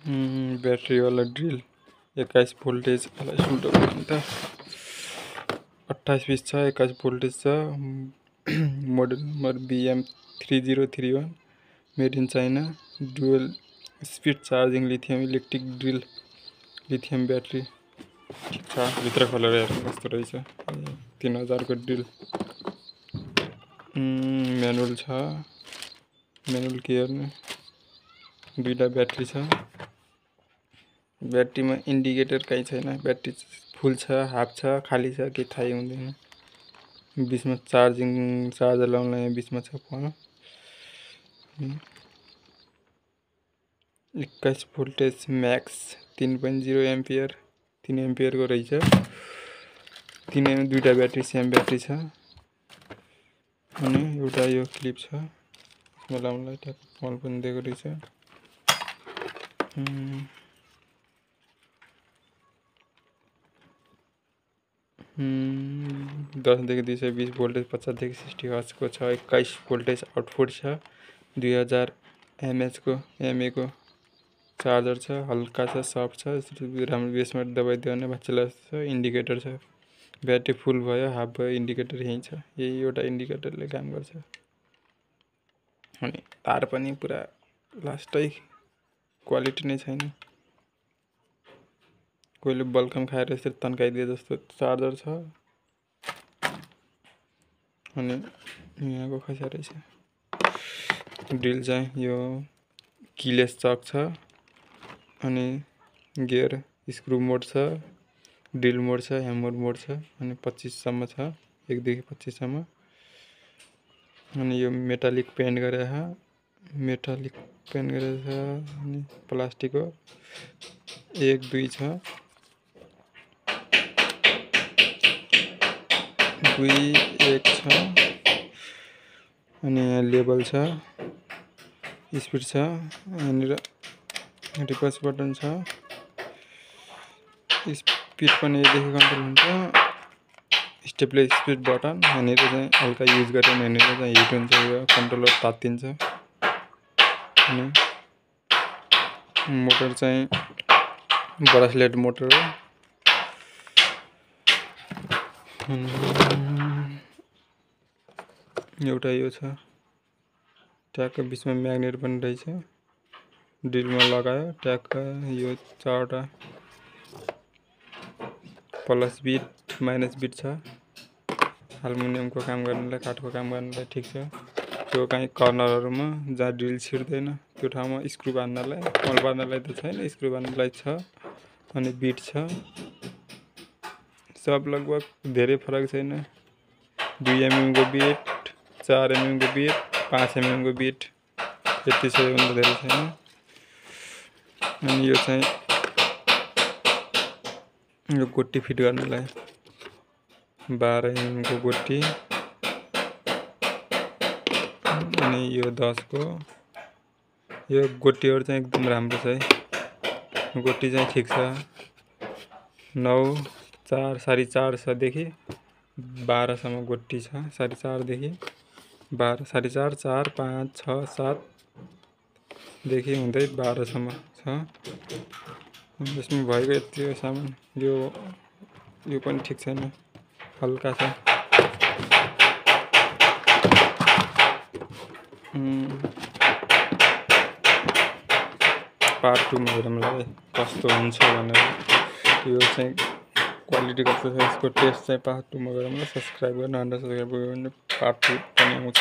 battery वाला drill 21 voltage वाला सुल्टो अन्त 28 पिस छ 21 वोल्टेज छ model number BM3031 made in China dual speed charging lithium electric drill lithium battery ठिक छ भित्र खोलेर हेर्नु कस्तो रहेछ 3000 को ड्रिल म्यानुअल छ म्यानुअल के हेर्नु दुईटा ब्याट्री छ ब्याट्रीमा इन्डिकेटर कहीँ छैन ब्याट्री फुल छ हाफ छ खाली छ के थाहै हुँदैन बीचमा चार्जर लाउनलाई यहाँ बीचमा छ phone 21 voltage Max 3.0 ampere 3 ampere को रहेछ दुईटा ब्याट्री सेम ब्याट्री छ अनि एउटा यो क्लिप छ यसमा लाउनलाई ट्याप फोन पनि दिएको रहेछ 10 देखि 220 वोल्टेज 50 देखि 60 हर्ट्ज को छ 21 वोल्टेज आउटपुट छ 2000 mAh को चार्जर छ हल्का छ सफ्ट छ राम्रो बेसमा दबाइदियो भने बच्चालाई छ इन्डिकेटर छ ब्याट्री फुल भयो हाफ भयो इन्डिकेटर यही छ यही एउटा इन्डिकेटरले काम गर्छ अनि तार पनि पुरा लास्टै क्वालिटी नै छैन कोहीले बल्कम खाएर यसरी तन्काइदिए जस्तो चार्जर छ अनि यहाँको खसा रहेछ ड्रिल चाहिँ यो किलेस चक छ अनि गियर स्क्रु मोड छ ड्रिल मोड छ ह्यामर मोड छ अनि 25 सम्म छ 1 देखि 25 सम्म अनि यो मेटालिक पेन्ट गरेछ अनि प्लास्टिक हो 1 2 छ 2 1 छ अनि यहाँ लेबल छ स्पिड छ अनि रिवर्स बटन छ स्पिड पनि यदेखि कन्ट्रोल हुन्छ स्टेपले स्पिड बटन यहाँनिर चाहिँ हल्का युज गरेर यहाँनिर चाहिँ हिट हुन्छ यो कन्ट्रोलर तात्तिन्छ अनि मोटर चाहिँ ब्रासलेट मोटर हो एउटा यो छ ट्यागको बीचमा म्याग्नेट पनि रहेछ ड्रिलमा लगायो ट्यागका यो चारवटा प्लस बिट माइनस बिट छ एल्युमिनियमको काम गर्नलाई काठको काम गर्नलाई ठिक छ त्यो कहीँ कर्नरहरुमा जहाँ ड्रिल छिर्दैन त्यो ठाउँमा स्क्रु बान्नलाई मल बान्नलाई त छैन स्क्रु बान्नलाई छ अनि बिट छ सब लगभग धेरै फरक छैन 2 mm को बिट 4 mm को बिट 5 mm को बिट यति छ भन्दा धेरै छैन अनि यो चाहिँ यो गोटी फिट गर्नलाई 12 mm को गोटी अनि यो 10 को यो गोटीहरु चाहिँ एकदम राम्रो छ है गोटी चाहिँ ठीक छ 9 4 4.5 देखि 12 सम्म गोटी छ 4.5 देखि 12 4.5 4 5 6 7 देखि हुँदै 12 सम्म छ यसमा भएको यति हो सामान यो पनि ठीक छैन हल्का छ पार्ट 2 मा हेरौँला कस्तो हुन्छ भनेर यो चाहिँ क्वालिटी कस्तो छ यसको टेस्ट चाहिँ पार्ट 2 मा गरौँला सब्स्क्राइब गर्न सब्स्क्राइब गर्नु पार्ट 2 पनि आउँछ